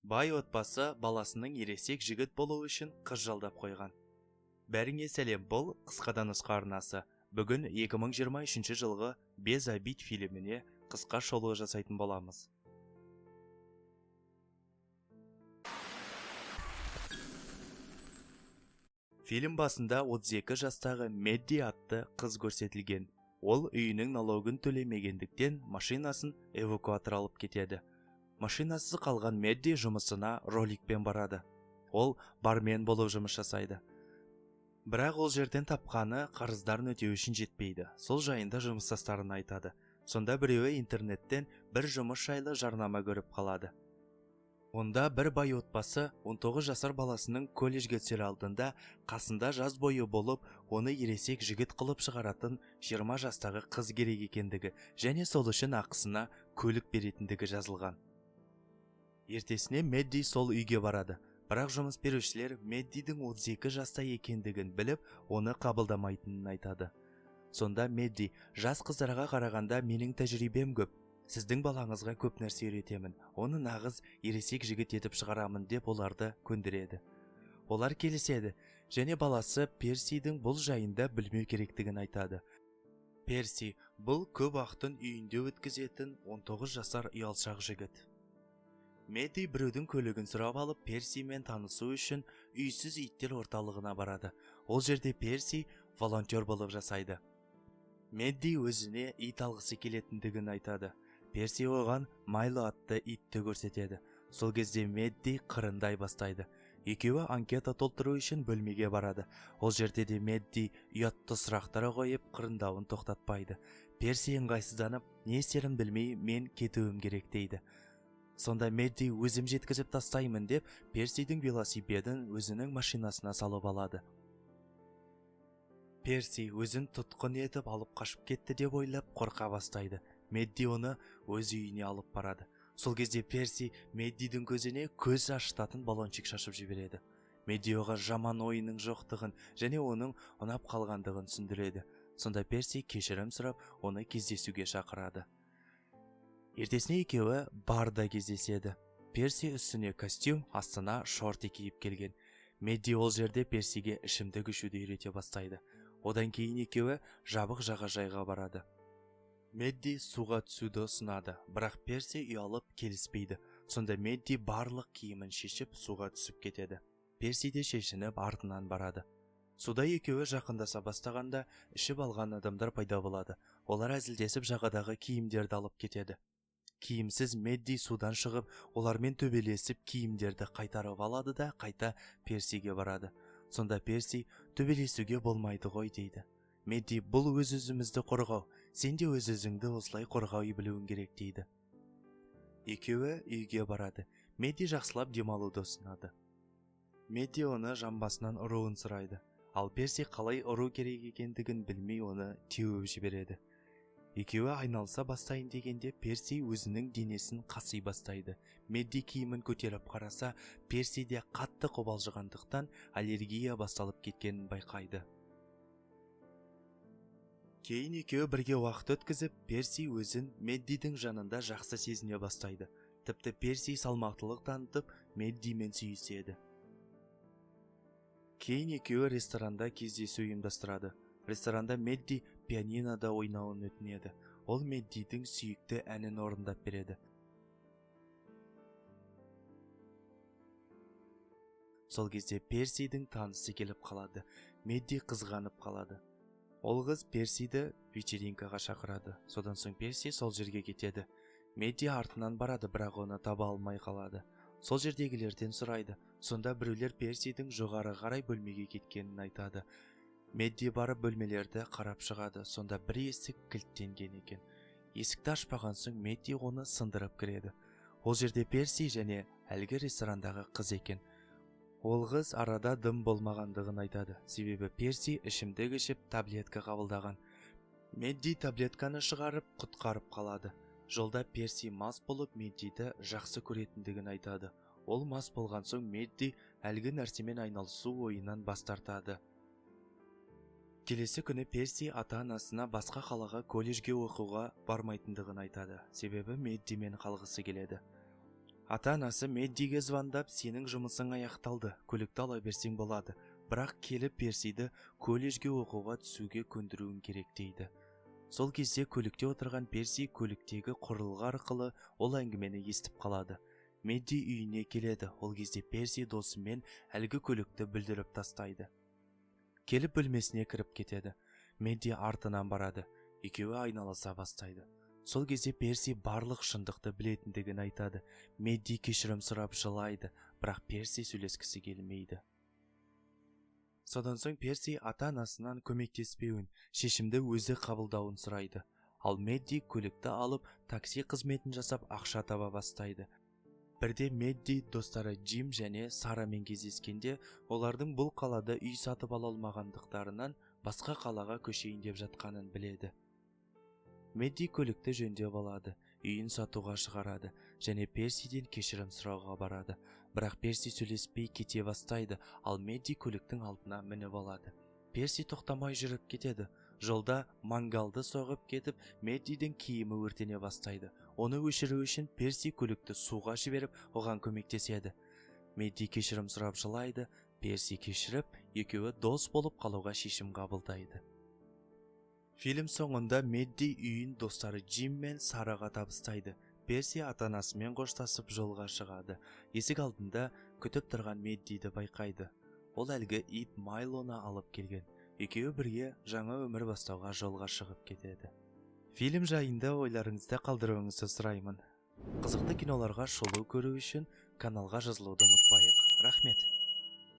Бай отбасы баласының ересек жігіт болуы үшін қыз жалдап қойған. Бәріңе сәлем, бұл қысқадан нұсқа арнасы. Бүгін 2023 жылғы Без обид фильміне қысқа шолу жасайтын боламыз. Фильм басында 32 жастағы Медди атты қыз көрсетілген. Ол үйінің налогын төлемегендіктен машинасын эвакуатор алып кетеді. Машинасыз қалған Медди жұмысына роликпен барады. Ол бармен болып жұмыс жасайды. Бірақ ол жерден тапқаны қарыздарын өтеу үшін жетпейді. Сол жайында жұмыстастарына айтады. Сонда біреуі интернеттен бір жұмыс жайлы жарнама көріп қалады. Онда бір бай отбасы 19 жасар баласының колледжге түсер алдында қасында жаз бойы болып, оны ересек жігіт қылып шығаратын 20 жастағы қыз керек екендігі және сол үшін ақысына көлік беретіндігі жазылған. Ертесіне Медди сол үйге барады. Бірақ жұмыс берушілер Меддидің 32 жаста екендігін біліп, оны қабылдамайтынын айтады. Сонда Медди, жас қыздарға қарағанда менің тәжірибем көп. Сіздің балаңызға көп нәрсе үйретемін, оны нағыз ересек жігіт етіп шығарамын деп оларды көндіреді. Олар келіседі және баласы Персидің бұл жайында білмеу керектігін айтады. Перси бұл көп уақытын үйінде өткізетін 19 жасар ұялшақ жігіт. Медди біреудің көлігін сұрап алып, Персимен танысу үшін үйсіз иттер орталығына барады. Ол жерде Перси волонтер болып жасайды. Медди өзіне ит алғысы келетіндігін айтады. Перси оған Майло атты итті көрсетеді. Сол кезде Медди қырындай бастайды. Екеуі анкета толтыру үшін бөлмеге барады. Ол жерде де Медди ұятты сұрақтар қойып, қырындауын тоқтатпайды. Перси ыңғайсызданып, не істерін білмей, мен кетуім керек дейді. Сонда Медди өзім жеткізіп тастаймын деп Персидің велосипедін өзінің машинасына салып алады. Перси өзін тұтқын етіп алып қашып кетті деп ойлап қорқа бастайды. Медди оны өз үйіне алып барады. Сол кезде Перси Меддидің көзіне көз ашытатын баллончик шашып жібереді. Медди оған жаман ойының жоқтығын және оның ұнап қалғандығын түсіндіреді. Сонда Перси кешірім сұрап, оны кездесуге шақырады. Ертесіне екеуі барда кездеседі. Перси үстіне костюм, астына шорты киіп келген. Медди ол жерде Персиге ішімдік ішуді үйрете бастайды. Одан кейін екеуі жабық жағажайға барады. Медди суға түсуді ұсынады, бірақ Перси ұялып келіспейді. Сонда Медди барлық киімін шешіп суға түсіп кетеді. Перси де шешініп артынан барады. Суда екеуі жақындаса бастағанда ішіп алған адамдар пайда болады. Олар әзілдесіп жағадағы киімдерді алып кетеді. Киімсіз Медди судан шығып, олармен төбелесіп киімдерді қайтарып алады да қайта Персиге барады. Сонда Перси төбелесуге болмайды ғой дейді. Медди бұл өз-өзімізді қорғау, сен де өз-өзіңді осылай қорғай білуің керек дейді. Екеуі үйге барады. Медди жақсылап демалуды ұсынады. Медди оны жамбасынан ұруын сұрайды. Ал Перси қалай ұру керек екендігін білмей оны теуіп жібереді. Екеуі айналыса бастайын дегенде Перси өзінің денесін қаси бастайды. Медди киімін көтеріп қараса, Персиде қатты қобалжығандықтан аллергия басталып кеткенін байқайды. Кейін екеуі бірге уақыт өткізіп, Перси өзін Меддидің жанында жақсы сезіне бастайды. Тіпті Перси салмақтылық танытып, Меддимен сүйіседі. Кейін екеуі ресторанда кездесу ұйымдастырады. Ресторанда Медди пианинода ойнауын өтінеді. Ол Меддидің сүйікті әнін орындап береді. Сол кезде Персидің танысы келіп қалады. Медди қызғанып қалады. Ол қыз Персиді вечеринкаға шақырады. Содан соң Перси сол жерге кетеді. Медди артынан барады, бірақ оны таба алмай қалады. Сол жердегілерден сұрайды. Сонда біреулер Персидің жоғары қарай бөлмеге кеткенін айтады. Медди барып бөлмелерді қарап шығады. Сонда бір есік кілттенген екен. Есікті ашпаған соң Медди оны сындырып кіреді. Ол жерде Перси және әлгі ресторандағы қыз екен. Ол қыз арада дым болмағандығын айтады. Себебі Перси ішімдік ішіп таблетка қабылдаған. Медди таблетканы шығарып, құтқарып қалады. Жолда Перси мас болып Меддиді жақсы көретіндігін айтады. Ол мас болған соң Медди әлгі нәрсемен айналысу ойынан бас тартады. Келесі күні Перси ата-анасына басқа қалаға колледжге оқуға бармайтындығын айтады. Себебі Меддимен қалғысы келеді. Ата-анасы Меддиге звондап, сенің жұмысың аяқталды, көлікті ала берсең болады, бірақ келіп Персиді колледжге оқуға түсуге көндіруің керек дейді. Сол кезде көлікте отырған Перси көліктегі құрылғы арқылы ол әңгімені естіп қалады. Медди үйіне келеді. Ол кезде Перси досымен әлгі көлікті бүлдіріп тастайды. Келіп бөлмесіне кіріп кетеді. Медди артынан барады. Екеуі айналаса бастайды. Сол кезде Перси барлық шындықты білетіндігін айтады. Медди кешірім сұрап жылайды, бірақ Перси сөйлескісі келмейді. Содан соң Перси ата-анасынан көмектеспеуін, шешімді өзі қабылдауын сұрайды. Ал Медди көлікті алып, такси қызметін жасап ақша таба бастайды. Бірде Медди достары Джим және Сарамен кездескенде, олардың бұл қалада үй сатып ала алмағандықтарынан басқа қалаға көшейін деп жатқанын біледі. Медди көлікті жөндеп алады, үйін сатуға шығарады және Персиден кешірім сұрауға барады. Бірақ Перси сөйлеспей кете бастайды, ал Медди көліктің алдына мініп алады. Перси тоқтамай жүріп кетеді. Жолда мангалды соғып кетіп, Меддидің киімі өртене бастайды. Оны өшіру үшін Перси көлікті суға жіберіп, оған көмектеседі. Медди кешірім сұрап жылайды, Перси кешіріп, екеуі дос болып қалуға шешім қабылдайды. Фильм соңында Медди үйін достары Джим мен Сараға табыстайды. Перси ата-анасымен қоштасып жолға шығады. Есік алдында күтіп тұрған Меддиді байқайды. Ол әлгі ит Майлоны алып келген. Екеуі бірге жаңа өмір бастауға жолға шығып кетеді. Фильм жайында ойларыңызды қалдыруыңызды сұраймын. Қызықты киноларға шолу көру үшін каналға жазылуды ұмытпайық. Рахмет.